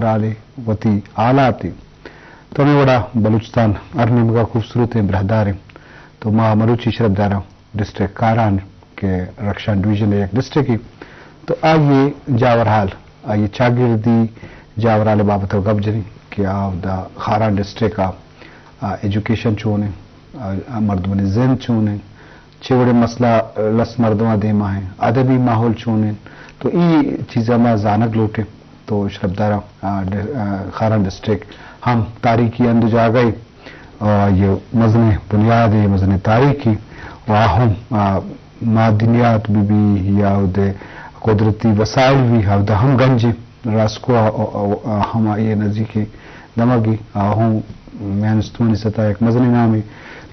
سال ء وتی حالات ء۔ تو ہمے وڑا بلوچستان ہر نیمگا خوبصورت ء براہدار ء۔ تو ما مروچی شرپداراں ڈسٹرکٹ خاران کہ رخشان ڈویژن ء یک ڈسٹرکٹ ء، تو آئی ء جاورحال، آئی ء چاگردی جاورحال ء بابت ء گپ جنیں کہ آ اودا خاران ڈسٹرکٹ ء، آ، ایجوکیشن چون انت، آ، آ، مردمانی زند چون انت، چے وڑیں مسئلہ لس مردماں دیما ہیں، ادبی ماحول چون انت، تو ای چیزاں ما زانگ لوٹیں۔ تو شرپداراں، آ، ڈ-، آ، خاران ڈسٹرکٹ ہم تاریخی ہند و جاگہ ء، آ، یہ مزنیں بنیاد ء، مزنیں تاریخی و آ ہم، آ، معدنیات بہ بی یا اودے قدرتی وسائل بہ بی، اودا ہم گنجیں۔ راسکو ء، ء، ء، ء ہم آئی ء نزیکیں دمگے، آ ہم میان استمانی سطح ء یک مزنیں نامے۔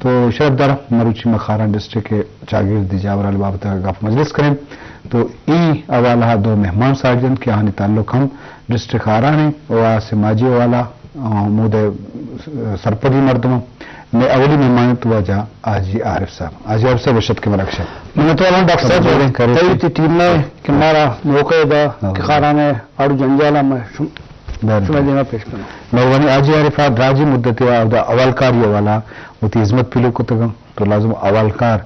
تو شرپدار، مروچی ما خاران ڈسٹرکٹ ء چاگردی جاورحال ء بابت ء گپ مجلس کنیں۔ تو اے حوالہ ء دو مہمان ساڑی انت کہ آہانی تعلق ہم ڈسٹرکٹ خاران انت و آ سماجی حوالہ، آ، ہمود ء سرپدی مردم انت۔ مئے اولی مہمان انت واجہ حاجی عارف صاحب۔ حاجی عارف صاحب، وش اتکے مراگش ء۔ منتوار آں ڈاکٹر صاحب، تئی وتی ٹیم ء کہ مارا موقع دا کہ خاران ء آڑو جنجالاں مئے شم-، شمئے دیما پیش کناں۔ مہربانی۔ حاجی عارف ء دراجیں مدتے ء اودا احوالکاری حوالہ وتی ہزمت پیلو کتگ انت، تو لازم احوالکار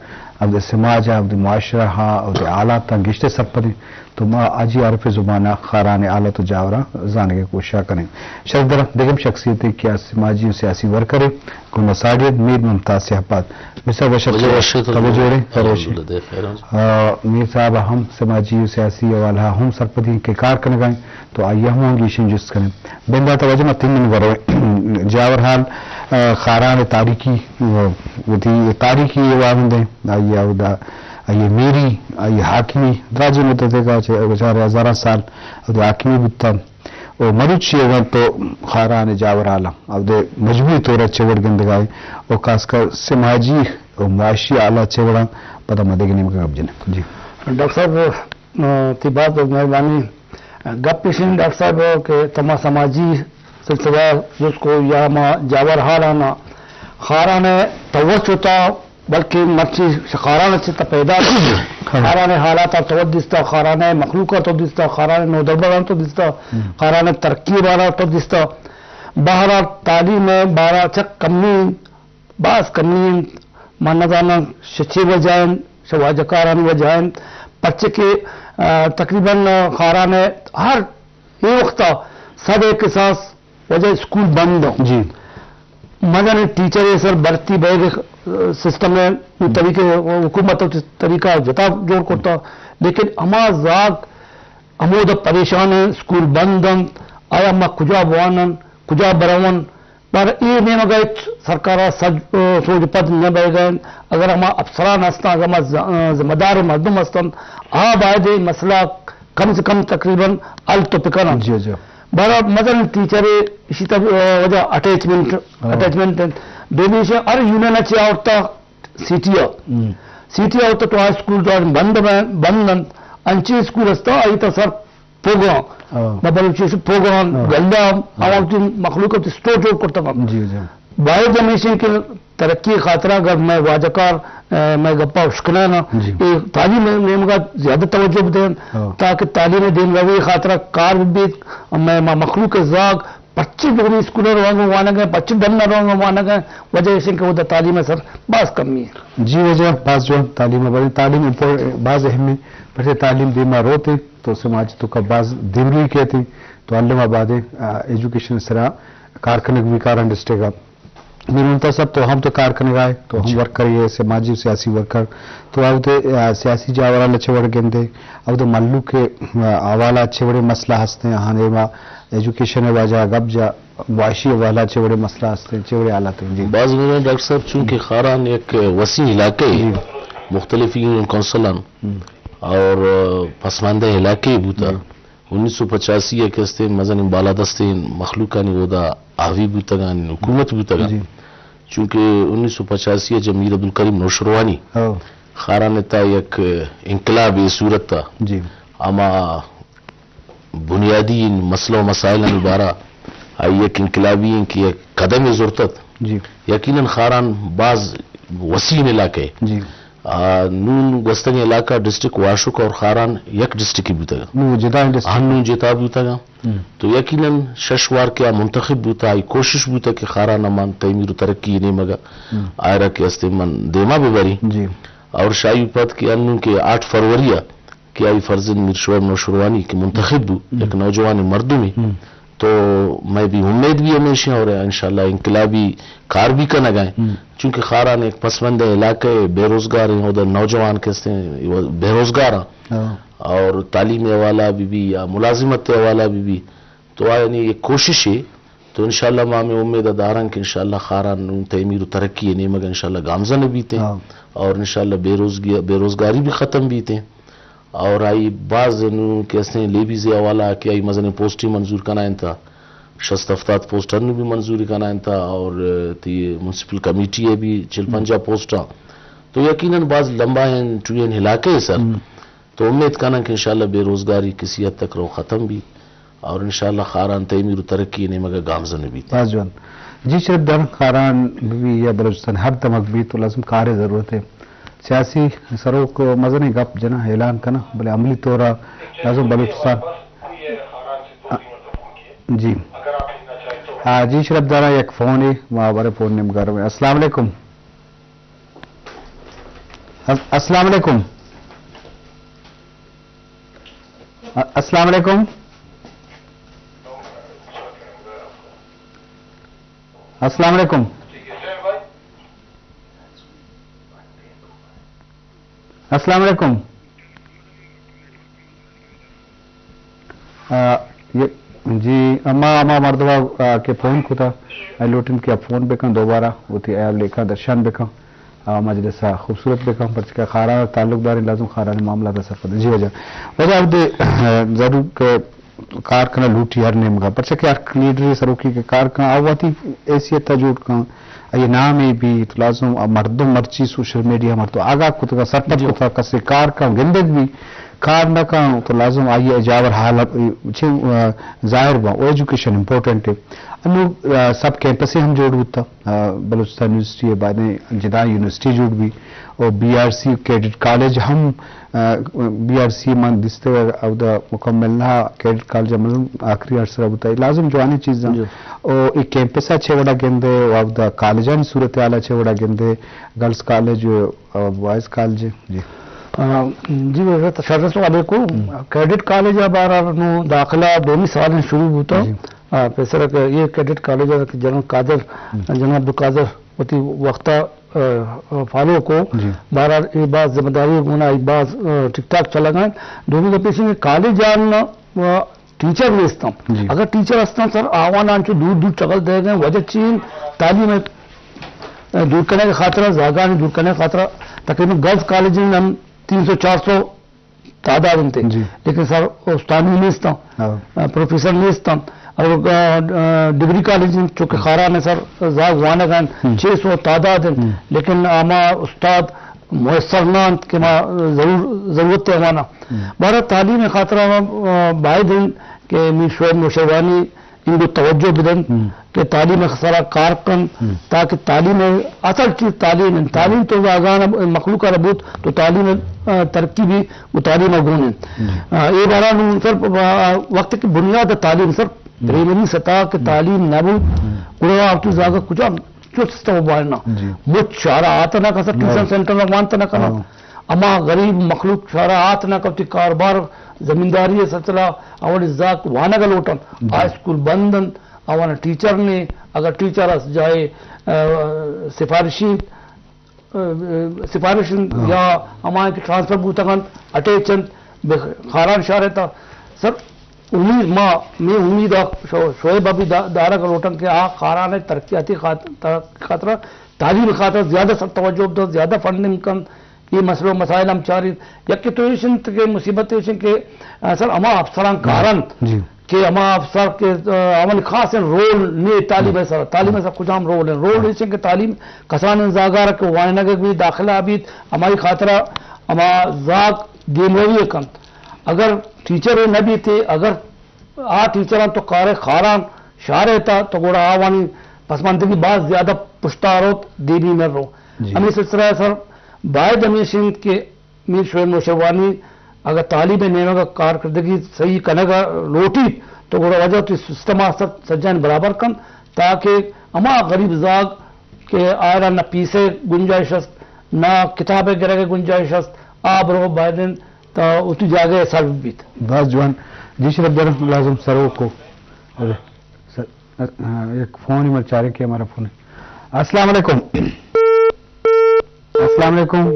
اودا سماج ء، اودا معاشرہ ء، اودا حالاتاں گیشتر سرپد انت۔ تو ما حاجی عارف ء زبان ء خاران ء حالت و جاوراں زانگ ء کوشش ء کنیں۔ شرپدار، دگہ شخصیتے کہ آ سماجی و سیاسی ورکرے، گوں ما ساڑی انت میر ممتاز سیاہ پاد۔ میر صاحب، وش اتکے۔ وش اتکے۔ تو بہ جوڑ ئے؟ الحمدللہ، دے خیر انت۔ آ، میر صاحب ہم سماجی و سیاسی حوالہ ہم سرپدی انت کہ کار کنگا انت، تو آئی ہم ہم گیشیں جست کنیں۔ بندات واجہ ما تین نمبر رویں۔ جاورحال، آ، خاران تاریخی، آ، وتی تاریخی واہند انت، آئی اودا، آئی میری، آئی حاکمی، دراجیں مدتے کا چہ بچار ہزاراں سال اودا حاکمی بوتا۔ و مروچی اگاں تو خاران ء جاورحالاں اودے مجموعی طور ء چے وڑ گندگائے و خاص کر سماجی و معاشی حالات چے وڑاں، پدا ما دگہ نیمگا گپ جنیں۔ جی۔ ڈاکٹر صاحب، آ، تئی باز باز مہربانی۔ گپ ایش انت ڈاکٹر صاحب کہ تما سماجی سلسلہ جست کو یا ما جاورحالاں خاران ء توجہ تا بلکیں مرچی خاران ء چہ تا پیدا، خاران ء حالات ء تو دیستا، خاران ء مخلوق ء تو دیستا، خاران ء نودربراں تو دیستا، خاران ء ترقی ء بارا تو دیستا۔ بہرحال تعلیم ء بارا چک کمی انت، باز کمی انت۔ من نزاناں شہ چے وجہ انت، شہ واجکارانی وجہ انت، پرچہ کہ، آ، تقریباً خاران ء ہر اے وقت ء صد ء کساس وجہ اسکول بند انت۔ جی۔ مزن ٹیچر ء سر بھرتی بئیگ ء سسٹم ء طریقہ، حکومت ء طریقہ جتا جوڑ کرتا، لیکن ہما زاگ ہمود ء پریشان انت، اسکول بند انت، آیا ما کجا بوانن، کجا برون؟ بارہ اے نیمگ ء ہچ سرکار ء سج-، سوج پد نہ بئیگ ء انت۔ اگر ہما افسران ہستاں، اگر ہما ز-، ذمہ دار مردم ہستنت، آ باید اے مسئلہ کم سے کم تقریباً حل تو بکننت۔ جی، جی۔ بارہ مزن ٹیچر ء اشی تب، آ، وجہ اٹیچمنٹ، ہاں۔ اٹیچمنٹ انت۔ دومی ایش ہر یونین ء چہ آورتا سٹی ء۔ ہم۔ سٹی ء آورتا تو آ اسکول تو بند بہ-، بند انت۔ انچیں اسکول ہستا، آئی تا سر پروگرام، ہاں۔ ما بلوچی ء پروگرام، ہاں۔ گلہ، ہاں۔ آ وتی مخلوق ء وتی اسٹور جوڑ کرتگ انت۔ جی، جی۔ باید ہمیش انت کہ ترقی ء خاطرا اگر مئے واجکار، اے، مئے گپا اشکنانا، جی۔ اے تعلیم ء نیمگا زیادہ توجہ بدئینت، ہاں۔ تاکہ تعلیم ء دیمروی ء خاطرا کار بہ بیت، مئے ما مخلوق ء زاگ پرچے دومی اسکول ء روانگ ء وانگ ء، پرچے ڈن ء روانگ ء وانگ ء، وجہ ایش انت کہ اودا تعلیم ء سر باز کمی انت۔ جی واجہ، باز جوان تعلیم ء باریں، تعلیم امپور-، باز اہم انت، پرچے تعلیم دیما روت انت تو سماج توکا باز دیمروی کیت انت، تو الم آباد ء، آ، ایجوکیشن ء سرا کار کنگ بی کاران ڈسٹرکٹ ء۔ میر ممتاز صاحب، تو ہم تو کار کنگا ئے، تو ہم ورکر ئے، سماجی و سیاسی ورکر۔ تو اودا، آ، سیاسی جاورحال ء چہ وڑ گندے، اودا مھلوک ء، آ، حوالہ چہ وڑیں مسئلہ ہستیں، آہاں دیما ایجوکیشن ء واجہ گپ جا، معاشی حوالہ چہ وڑیں مسئلہ ہستیں، چہ وڑیں حالت ہیں؟ جی۔ باز مہربانی ڈاکٹر صاحب، چونکہ خاران یک وسیع علاقہ ہے، جی۔ مختلف یونین کونسلان ہم۔ اور، آ، پسماندہ علاقے بوتا۔ جی۔ انیس سو پچاسی ء کہ استیں مزنیں بالادستیں مخلوقانی اودا حاوی بوتگاں، حکومت بوتگاں۔ جی۔ چونکہ انیس سو پچاسی ء چہ میر عبدالکریم نوشروانی ہو۔ خاران ء تہا یک انقلاب ء صورت ء جی۔ ہما بنیادی مسئلہ و مسائلانی بارا آئی یک انقلابی انت کہ یک قدمے زرتت۔ جی۔ یقیناً خاران باز وسیع علاقہ ہے۔ جی۔ آ، نون گوستگیں علاقہ ڈسٹرکٹ واشک اور خاران یک ڈسٹرکٹ بوتگ۔ نوں جدا ڈسٹرکٹ۔ ہنوں جتا بوتگ۔ ہم۔ تو یقیناً شش وار کہ آ منتخب بوتا، آئی کوشش بوتا کہ خاران ءَ من تعمیر و ترقی نیمگا ہم۔ آئرا کہ استے من دیما ببری۔ جی۔ اور شاہی پد کہ انوں کہ آٹھ فروری ءَ کہ آئی فرزند میر شعیب نوشروانی کہ منتخب بو، ہم۔ یک نوجوان مردمی، ہم۔ تو مئے بھی امید بھی ہمیش ایں اور انشاءاللہ انقلابی کار بھی کنگا ایں۔ ہم۔ چونکہ خاران ایک پسماندہ علاقہ ایں، بے روزگار ایں، ادھر نوجوان کہ استے ایں، وہ بے روزگار ایں۔ ہاں۔ اور تعلیم حوالہ بھی بھی یا ملازمت حوالہ بھی بھی، تو آ یعنی ایک کوشش ایں۔ تو انشاءاللہ ما ہمے امید داراں کہ انشاءاللہ خاران نوں تعمیر و ترقی نیمگا انشاءاللہ گامزن بیتیں۔ ہاں۔ اور انشاءاللہ بے روزگی-، بے روزگاری بھی ختم بیتیں۔ اور آئی باز نوں کہ استے لیبیز حوالہ کہ آئی مزنیں پوسٹیں منظور کنائینتا، شست ہفتاد پوسٹ انوں بھی منظور کنائینتا اور تی میونسپل کمیٹی ایں بھی چل پنجاہ پوسٹاں۔ تو یقیناً باز لمبا ایں ٹوئیں علاقہ ایں سر۔ ہم۔ تو امید کناں کہ انشاءاللہ بے روزگاری کسی حد تک رو ختم بیت اور انشاءاللہ خاران تعمیر و ترقی نیمگا گامزن بیت۔ باز جوان۔ جی شرپ دار، خاران بہ بی یا بلوچستان ہر دمگ بیت تو لازم کارے ضرورت ایں۔ سیاسی سروک مزنیں گپ جناں، اعلان کناں، بلے عملی طورا لازم بلوچستان۔ جی۔ آ، جی شرپ دارا یک فونے، ما بارے فون نیمگا رویں۔ السلام علیکم۔ السلام علیکم۔ السلام علیکم۔ السلام علیکم۔ السلام علیکم۔ آ، یہ، جی، اما، اما مردوا، آ، کہ فون کتا، آ، لوٹن کہ فون بکن دوبارہ، وتی عیب لیکھا درشان بکن، آ، مجلس آ خوبصورت بکن، پرچہ کہ خاران تعلق داریں، لازم خاران معاملہ دا سرپد۔ جی واجہ۔ واجہ، اب دے، آ، ضرور کہ کار کنا لوٹی ہر نیمگا، پرچہ کہ ہر لیڈر سروکی کہ کار کنا، آ وتی حیثیت جوڑ کن، آئی نامے بی تو لازم آ مردم مرچی سوشل میڈیا مردم آگاہ کتگا، سرپد جی۔ کتگا، کسے کار کن گندگ بی، کار نہ کن تو لازم آئی جاور حال چے، آ، ظاہر با۔ او ایجوکیشن امپورٹنٹ ایں۔ انوں، آ، سب کیمپس ہم جوڑ بوتا، آ، بلوچستان یونیورسٹی بایدیں جدا یونیورسٹی جوڑ بی، او بی آر سی کیڈٹ کالج ہم آ، بی آر سی من دیستگ اودا مکمل نہ، کیڈٹ کالج من آخری عرصہ بوتا، لازم جوانیں چیزاں۔ جی۔ او اے کیمپس ءَ چے وڑا گندے، او اودا کالجانی صورتحال ءَ چے وڑا گندے، گرلز کالج، آ، بوائز کالج؟ جی۔ آ، جی، شر السلام علیکم۔ ہم۔ کیڈٹ کالج ءَ بارا نوں داخلہ دومی سال شروع بوتا۔ جی۔ آ، پیسر کہ اے کیڈٹ کالج ءَ جناب قادر، ہم۔ جناب عبدالقادر وتی وقت ءَ، آ، فالو کو۔ جی۔ بہرحال اے باز ذمہ داری گونا، اے باز، آ، ٹھیک ٹھاک چلگا ایں۔ دومی گپ ایش ایں کہ کالج آن، آ، ٹیچر نیستاں۔ جی۔ اگر ٹیچر ہستاں سر، آوان انچو دور دور چگل دے گئے، وجہ چین تعلیم، آ، دور کرنے کے خاطر، زاگان دور کرنے کے خاطر تقریباً گرلز کالج ہم تین سو چار سو تعداد انت۔ جی۔ لیکن سر استانی نیستاں، ہاں۔ آ، پروفیسر نیستاں۔ اور، آ، آ، ڈگری کالج انت، چونکہ خاران سر زاگ وانگ انت، ہم۔ چھ سو تعداد انت۔ ہم۔ لیکن ہما استاد میسر نہ انت کہ ما ضرور، ضرورت ایں ہمانا۔ ہم۔ بہرحال تعلیم خاطر ہم، آ، باید انت کہ میر شعیب نوشیروانی انگو توجہ بدنت ہم۔ کہ تعلیم سرا کار کنت، ہم۔ تاکہ تعلیم اصل چیز تعلیم انت۔ تعلیم تو زاگان مخلوق ءَ را بوت تو تعلیم، آ، ترقی بی، وہ تعلیم ءَ گون انت۔ ہم۔ آ، اے بارا نوں سر، آ، وقت کہ بنیاد تعلیم سر ہم۔ پرائمری سطح کہ ہم۔ تعلیم نہ بوت، ہم۔ گڑا آپ تو زاگا کجا چو سسٹم بارنا۔ جی۔ مچ شہر آت نہ کسا ٹیوشن ہاں۔ سینٹر وانت نہ کنا۔ ہاں۔ اما غریب مخلوق شہر آت نہ کپتی کاروبار زمینداری سلسلہ اولی زاک وانگ لوٹن۔ جی۔ ہائی اسکول بند انت۔ آوان ٹیچر نے، اگر ٹیچر اس جائے، آ، سفارشی، آ، سفارش انت ہاں۔ یا ہمائیں کہ ٹرانسفر بوتگ انت، اٹیچ انت، بہ خاران شہر تا۔ سر، امید ما، میں امید آ شو-، شعیب ابھی دا-، دارگ لوٹن کہ آ خاران ترقیاتی خات-، تر-، خاطرہ، تعلیم خاطرہ زیادہ سر توجہ بدن، زیادہ فنڈنگ کن۔ اے مسئلہ و مسائل ہم چارین۔ یکے تو ایش انت کہ مصیبت ایش انت کہ، آ، سر، ہما افسران کارن جی۔ کہ ہما افسر کہ، آ، ہمانی خاص رول نے تعلیم ءِ سر، تعلیم ءِ سر کجام رول انت؟ رول ایش انت کہ تعلیم کسانیں زاگار کہ وانگ بی داخلہ بیت، ہمائی خاطرہ ہما زاگ دیمروی کنت۔ اگر ٹیچر نہ بیتے، اگر آ ٹیچران تو کارے خاران شارے تا تو گڑا آوانی پسماندگی باز زیادہ پشتا روت، دیمی مہ رو۔ جی۔ ہمیں سلسلہ سر باید ہمیش انت کہ میر شعیب نوشیروانی اگہ طالب ء نیمگ ء کارکردگی صحیح کنگ ء لوٹیت تو گڑا واجہ وتی سسٹم ء سر سجان برابر کنت تاکہ ہما غریب زاگ کہ آئرا نہ پیسے گنجائش است، نہ کتاب ء گرگ ء گنجائش است، آ برو باید انت تا وتی جاگہ ء سر بیت۔ باز جوان۔ جی شرف دار لازم سروک کو۔ ارے، سر، ہاں، یک فون ہی مر چارے کہ ہمارا فون ہے۔ السلام علیکم۔ السلام علیکم۔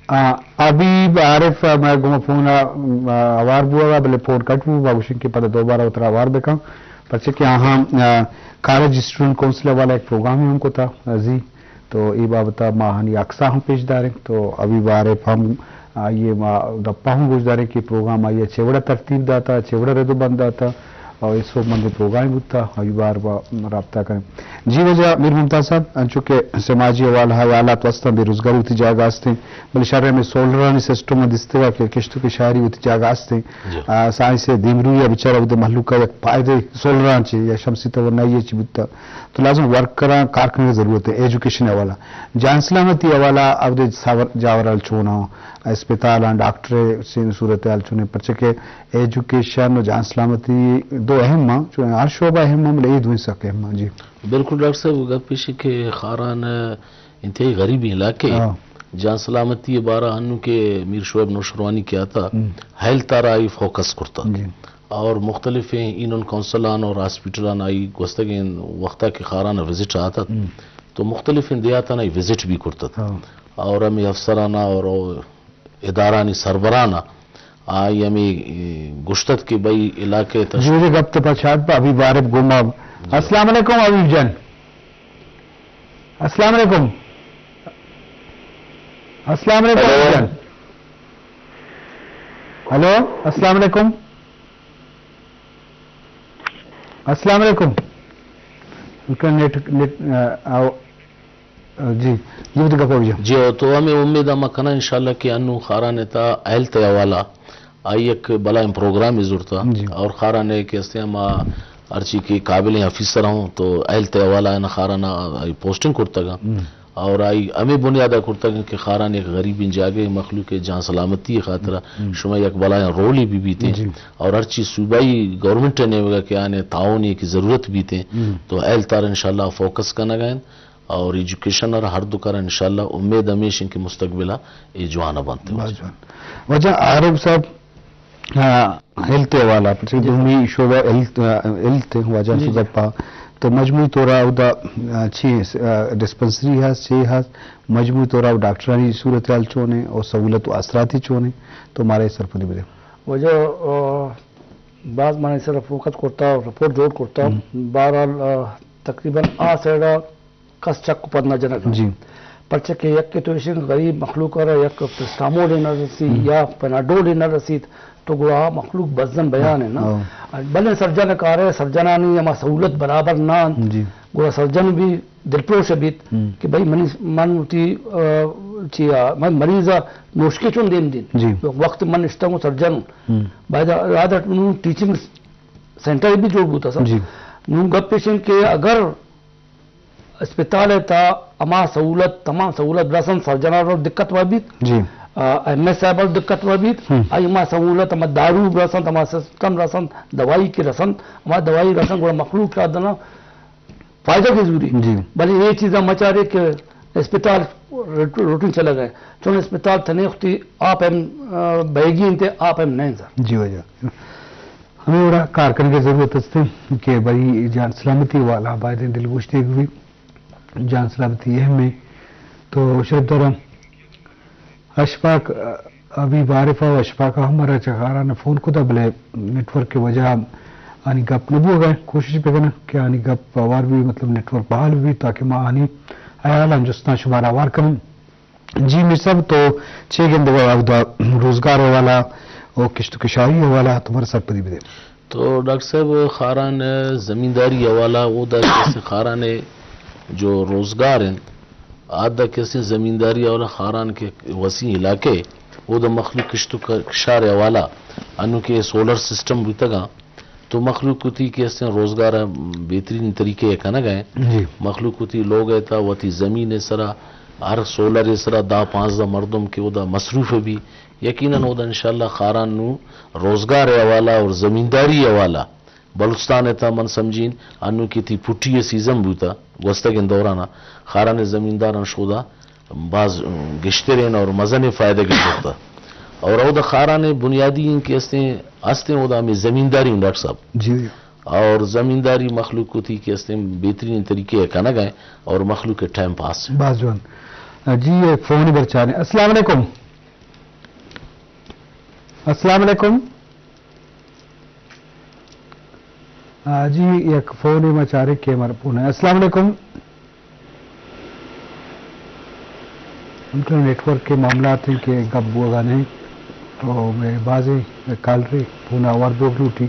آ، حبیب عارف، آ، مئے گوما فون ء، آ، ہوار بوگ ء، بلے فون کٹ بو، ما گوشیں کہ پدا دوبارہ وترا ہوار بکن، پرچہ کہ آہاں، آ، کالج اسٹوڈنٹ کونسل ء والا یک پروگرامے ہم کتا، آ، زی، تو اے بابت ء ما آہانی عکساں ہم پیش داریں، تو حبیب عارف ہم آئی ء ما گپاں ہم گوش داریں کہ پروگرام آئی ء چے وڑا ترتیب داتا، چے وڑا رد و بند داتا، اور اس سوب مندیں پروگرام بوتا، آئی بار با رابطہ کریں۔ جی واجہ میر ممتاز صاحب، انچو کہ سماجی حوالہ حالات وستاں، بے روزگاری وتی جاگہ ہستیں، بلے شہر میں سولرانی سسٹم دیستگا کہ کشت و کشاری وتی جاگہ ہستیں۔ جی۔ آ، سائنس دیمروی ء بچارہ وتی مخلوق ء یک پائدے سولران چے یا شمسی توانائی چی بوتا۔ تو لازم ورکراں کار کنگ ضرورت ہے، ایجوکیشن حوالہ، جان سلامتی حوالہ، اب دے ساور جاورال چونا، اسپتال آں، ڈاکٹر ء سین صورتحال چونیں، پرچہ کہ ایجوکیشن و جان سلامتی دو اہم آں، چون ہر شعبہ اہم آں، بلے اے دوئیں سک اہم آں۔ جی۔ بالکل ڈاکٹر صاحب، گپ ایش کہ خاران انتہائی غریبیں علاقے، ہاں۔ جان سلامتی بارہ انو کہ میر شعیب نوشروانی کیا تھا، ہم۔ ہیلتھ آرا آئی فوکس کرتا۔ جی۔ اور مختلف اینون کونسلان اور ہاسپٹلان آئی گوستگیں وقتا کہ خاران وزٹ آتا، ہم۔ تو مختلف دیہاتان آئی وزٹ بھی کرتا۔ ہاں۔ اور ہمیں افسرانہ اور ادارانی سربراہاں آئی ہمیں گشتت کہ بھئی علاقے تش۔ جی، جی، گپ تے پچھاٹ پہ حبیب عارف گوما۔ جی۔ السلام علیکم حبیب جان۔ السلام علیکم۔ السلام علیکم حبیب جان۔ ہیلو، السلام علیکم۔ السلام علیکم۔ ان کا نیٹ، نیٹ، آ، آو۔ جی، جی، وتی گپ ء بجن۔ جی، او تو ہمیں امید ہم کناں انشاءاللہ کہ انو خاران تا ہیلتھ حوالہ آئی یک بلائیں پروگرام زرتا۔ جی۔ اور خاران کہ ہستے ہم ہرچی کہ قابل آفیسر ہوں تو ہیلتھ حوالہ نا خاران آئی پوسٹنگ کرتگا۔ ہم۔ اور آئی ہمیں بنیادہ کرتگا کہ خاران یک غریبیں جاگہ مخلوق جان سلامتی خاطرہ ہم۔ شما یک بلائیں رولی بھی بیتے۔ جی۔ اور ہرچی صوبائی گورنمنٹ نے ہوگا کہ آنے تعاون کی ضرورت بیتے۔ ہم۔ تو ہیلتھ آر انشاءاللہ فوکس کنگا ہیں۔ اور ایجوکیشن اور ہر دو کار انشاءاللہ امید ہمیش ہیں کہ مستقبل اے جوان بنتے۔ بس جوان۔ واجہ عارف صاحب، آ، ہیلتھ حوالہ، پرچہ جی۔ دومی شعبہ ہیلتھ، آ، ہیلتھ ہے، واجہ جی، جی۔ سوزا پا۔ تو مجموعی طور اودا، آ، چی، آ، ڈسپنسری ہے، چی ہے، مجموعی طور ڈاکٹرانی صورتحال چونے اور سہولت و اثراتی چونے، تو ہمارے سرپدی بدے۔ واجہ، آ، باز من سر فوکس کرتا، رپورٹ جوڑ کرتا۔ ہم۔ بہرحال، آ، تقریباً آ سائیڈا کس چک پد نہ جنگ۔ جی۔ پرچہ کہ یک تو ایشن غریب مخلوق را یک پرسٹامول نہ رسی ہم۔ یا پناڈول نہ رسیت، تو گڑا مخلوق بزن بیان ہے نا۔ ہاں۔ بلے سرجن کار ہے، سرجنانی ہما سہولت برابر نہ انت۔ جی۔ گڑا سرجن بھی دلپروش بیت ہم۔ کہ بھئی منی، من وتی، آ، چیا، من مریض ء نوشکے چون دیم دین۔ جی۔ وقت من نشتہ ہوں سرجن ہوں۔ ہم۔ باید رادہ نوں ٹیچنگ سینٹر بھی جوڑ بوتا سر۔ جی۔ نوں گپ پیش انت کہ اگر اسپتال ء تا ہما سہولت، تمام سہولت برسن سرجن ء دقت مہ بیت۔ جی۔ آ، ایم ایس صاحب ء دقت مہ بیت۔ ہم۔ آئی ہما سہولت، ہما دارو برسن، ہما سسٹم رسن، دوائی کی رسن، ہما دوائی رسن، گڑا مخلوق شاید نہ فائدہ کے ضروری۔ جی۔ بلے یہ چیزاں مچارے کہ اسپتال روٹ-، روٹین چلا گئے۔ چون اسپتال تنے اختی آپ ہم، آ، بیگی انتے آپ ہم نہیں سر۔ جی واجہ۔ ہمیں وڑا کار کنگ ء ضرورت است کہ بھئی جان سلامتی والا باید دلگوش دیگ بھی جان سلامتی اہم ہے۔ تو شرف دارم اشفاق، ابھی عارف و اشفاق ہم مرا چخاران فون کتا بلے نیٹ ورک کے وجہ آنی گپ نہ بوگا۔ کوشش بکناں کہ آنی گپ ہوار بھی مطلب نیٹ ورک بحال بھی تاکہ ما آنی حیال جستاں شمارا ہوار کنیں۔ جی میر صاحب، تو چے گندگ ء اودا روزگار حوالہ و کشت و کشاری حوالہ تو مارا سرپدی بدے۔ تو ڈاکٹر صاحب، خاران زمینداری حوالہ اودا کسے خاران جو روزگار انت، آدا کسے زمینداری حوالہ خاران کے وسیع علاقے، اودا مخلوق کشت و ک-، کشار حوالہ انو کہ سولر سسٹم بوتگا، تو مخلوق وتی کہ استیں روزگار ء بہترین طریقے ء کنگ ء۔ جی۔ مخلوق وتی لوگ ء تا وتی زمین ء سرا ہر سولر ءِ سرا دہ پانزدہ مردم کہ اودا مصروف بی، یقیناً اودا انشاءاللہ خاران نوں روزگار ءِ حوالہ اور زمینداری حوالہ بلوچستان ءِ تہا من سمجھین انوں کہ تی پٹی ءِ سیزن بوتا گوستگیں دورانا، خاران ءِ زمینداراں شودا باز گشترین اور مزنیں فائدہ گندتا۔ اور اودا خاران ءِ بنیادی ایں کہ استیں، استیں اودا ہمیں زمینداری ایں ڈاکٹر صاحب۔ جی۔ اور زمینداری مخلوق کو تھی کہ استیں بہترین طریقے کنگ ءَ اور مخلوق کے ٹائم پاس۔ باز جوان۔ جی، ایک فون ہی برچانے۔ السلام علیکم۔ السلام علیکم۔ آ، جی، یک فونے ما چاریں کہ مر فون ہے۔ السلام علیکم۔ ہم تو نیٹ ورک کے معاملات ہیں کہ گپ بوگا نہیں، تو میں بازی کال رہی فون آوار بوگ لوٹی۔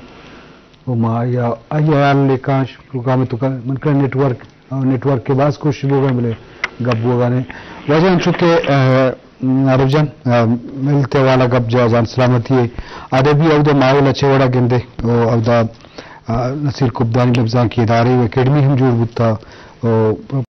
تو ما یا، آئی حال لے کانش پروگرام تو کر، من کر نیٹ ورک، آ، نیٹ ورک کے باز کوشش بوگا بلے گپ بوگا نہیں۔ وجہ ہم چونکہ، آ، عارف جان، آ، ملتے والا گپ جا جان سلامتی ہے۔ ادبی اودا ماحول اچھے وڑا گندے، او اودا، آ، نصیر کبدانی لبزانکی ادارے و اکیڈمی ہم جوڑ بوتا، او